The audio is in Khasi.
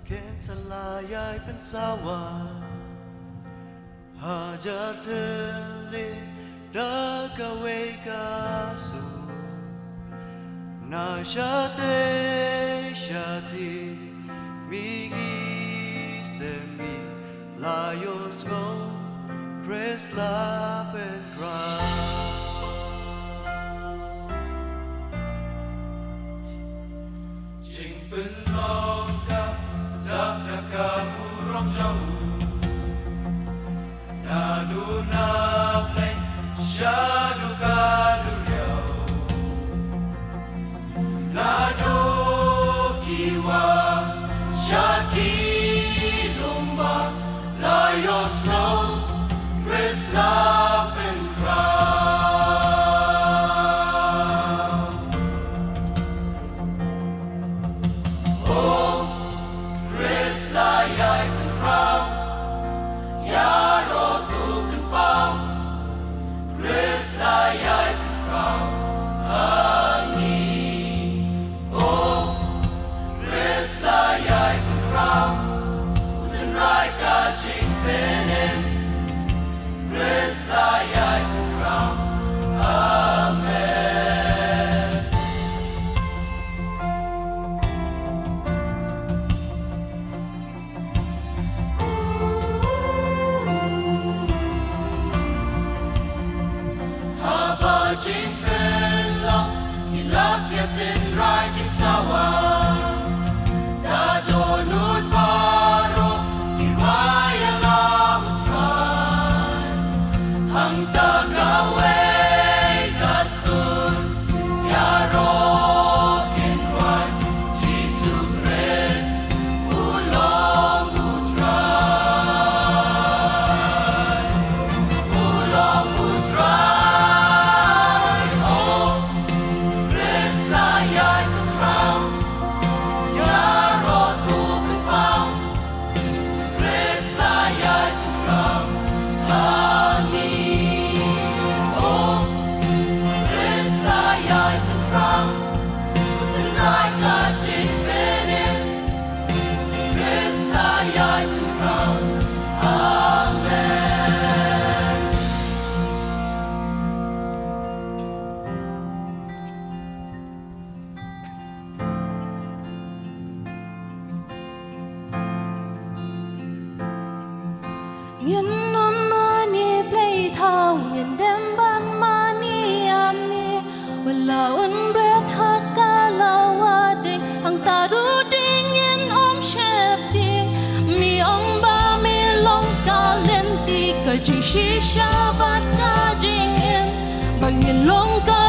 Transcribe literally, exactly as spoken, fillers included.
Ken sa la ïai pynsawa hajar tylli da kawei ka sur. Na shatei shathie mihngi se mi la ïohsngew Khrist la pynkhraw. Jingpynlong ka dap da ka burom jong u. Naduh na Blei shaduh ka duriaw. Naduh ki wah sha ki lum ba la ïohsngew Khrist la pynkhraw. O Khrist la ïai pynkhraw, ïaroh to pynpaw. Khrist la ïai pynkhraw ha ngi. O Khrist la ïai pynkhraw, u tynrai ka jingpynim. Khrist la ïai pynkhraw. Amen. Haba jingpynlong ki la pdiang tynrai jingsawa. Da dohnud baroh ki rwai ïa la U Trai. Hangta kawei ka sur ïaroh kin rwai, Jisu Khrist u long U Trai. U long U Trai. O Khrist la ïai pynkhraw, ïaroh to pynpaw. Khrist la ïai pynkhraw ha ngi. O Khrist la ïai pynkhraw, u tynrai ka jingpynim. Khrist la ïai pynkhraw. Amen. Ngin ym mane blei thaw, ngin dem ban mane ïa me. Wat la un bret ha ka lawa dei, hangta ruh dei ngin ym sheptieng. Me ong ba me long ka lynti, ka jingshisha bad ka jingim. Ba ngin long ka